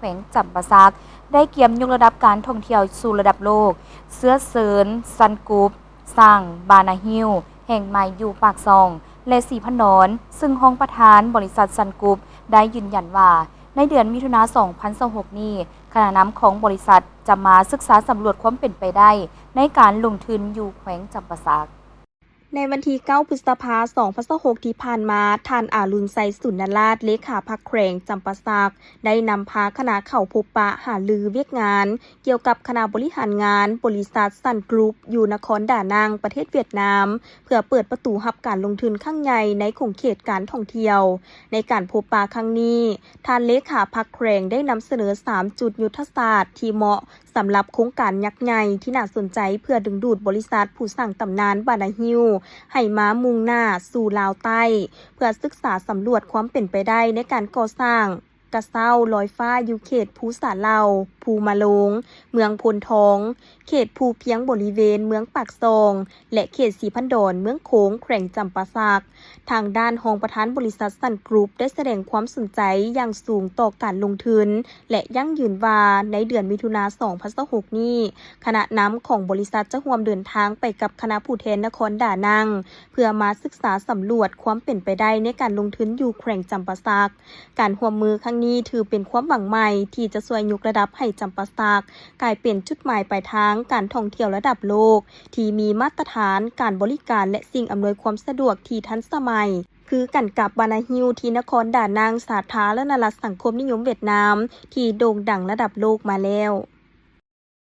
ແຂວງຈຳປາສັກ ໄດ້ກຽມຍົກລະດັບການທ່ອງທ່ຽວສູ່ລະດັບໂລກ, ເຊື້ອເຊີນ Sun Group ສ້າງບານາຮິວແຫ່ງໃໝ່ຢູ່ປາກຊ່ອງ ແລະ ສີພັນດອນ, ເຊິ່ງຮອງປະທານບໍລິສັດ Sun Group ໄດ້ຢືນຢັນວ່າ ໃນເດືອນມິຖຸນາ ສອງພັນຊາວຫົກນີ້ ຄະນະນຳຂອງບໍລິສັດຈະມາສຶກສາສຳຫຼວດຄວາມເປັນໄປໄດ້ໃນການລົງທຶນຢູ່ແຂວງຈຳປາສັກ. ໃນວັນທີເກົ້າ ພຶດສະພາ ສອງພັນຊາວຫົກ ທີ່ຜ່ານມາ, ທ່ານ ອາລຸນໄຊ ສຸນນະລາດ ເລຂາພັກແຂວງຈຳປາສັກ ໄດ້ນຳພາຄະນະເຂົ້າພົບປະຫາລືວຽກງານກ່ຽວກັບຄະນະບໍລິຫານງານບໍລິສັດ Sun Group ຢູ່ນະຄອນດານັງ ປະເທດຫວຽດນາມ ເພື່ອເປີດປະຕູຮັບການລົງທຶນຄັ້ງໃຫຍ່ໃນຂົງເຂດການທ່ອງທ່ຽວ. ໃນການພົບປະຄັ້ງນີ້, ທ່ານເລຂາພັກແຂວງໄດ້ນຳສະເໜີສາມຈຸດຍຸດທະສາດທີ່ເໝາະ ສຳລັບໂຄງການຍັກໃຫຍ່ທີ່ໜ້າສົນໃຈ ເພື່ອດຶງດູດບໍລິສັດຜູ້ສ້າງຕຳນານບານາຮິວໃຫ້ມາມຸ່ງໜ້າສູ່ລາວໃຕ້ ເພື່ອສຶກສາສຳຫຼວດຄວາມເປັນໄປໄດ້ໃນການກໍ່ສ້າງກະເຊົ້າລອຍຟ້າຢູ່ເຂດພູສາເຫຼົ່າ, ພູມະໂລງ, ເມືອງໂພນທອງ, ເຂດພູພຽງບໍລິເວນເມືອງປາກຊ່ອງ ແລະ ເຂດສີພັນດອນ, ເມືອງໂຂງ, ແຂວງຈຳປາສັກ. ທາງດ້ານຮອງປະທານບໍລິສັດ Sun Group ໄດ້ສະແດງຄວາມສົນໃຈຢ່າງສູງຕໍ່ການລົງທຶນ ແລະ ຢັ້ງຢືນວ່າໃນເດືອນມິຖຸນາ ສອງພັນຊາວຫົກນີ້, ຄະນະນຳຂອງບໍລິສັດຈະຮ່ວມເດີນທາງໄປກັບຄະນະຜູ້ແທນນະຄອນດານັງ ເພື່ອມາສຶກສາສຳຫຼວດຄວາມເປັນໄປໄດ້ໃນການລົງທຶນຢູ່ແຂວງຈຳປາສັກ. ການຮ່ວມມືຄັ້ງນີ້ຖືເປັນຄວາມຫວັງໃໝ່ທີ່ຈະຊ່ວຍຍົກລະດັບໃຫ້ຈຳປາສັກກາຍເປັນຈຸດໝາຍປາຍທາງການທ່ອງທ່ຽວລະດັບໂລກ ທີ່ມີມາດຕະຖານການບໍລິການ ແລະ ສິ່ງອຳນວຍຄວາມສະດວກທີ່ທັນສະໄໝ, ຄືກັນກັບບານາຮິວທີ່ນະຄອນດານັງ ສາທາລະນະລັດສັງຄົມນິຍົມຫວຽດນາມ ທີ່ໂດ່ງດັງລະດັບໂລກມາແລ້ວ.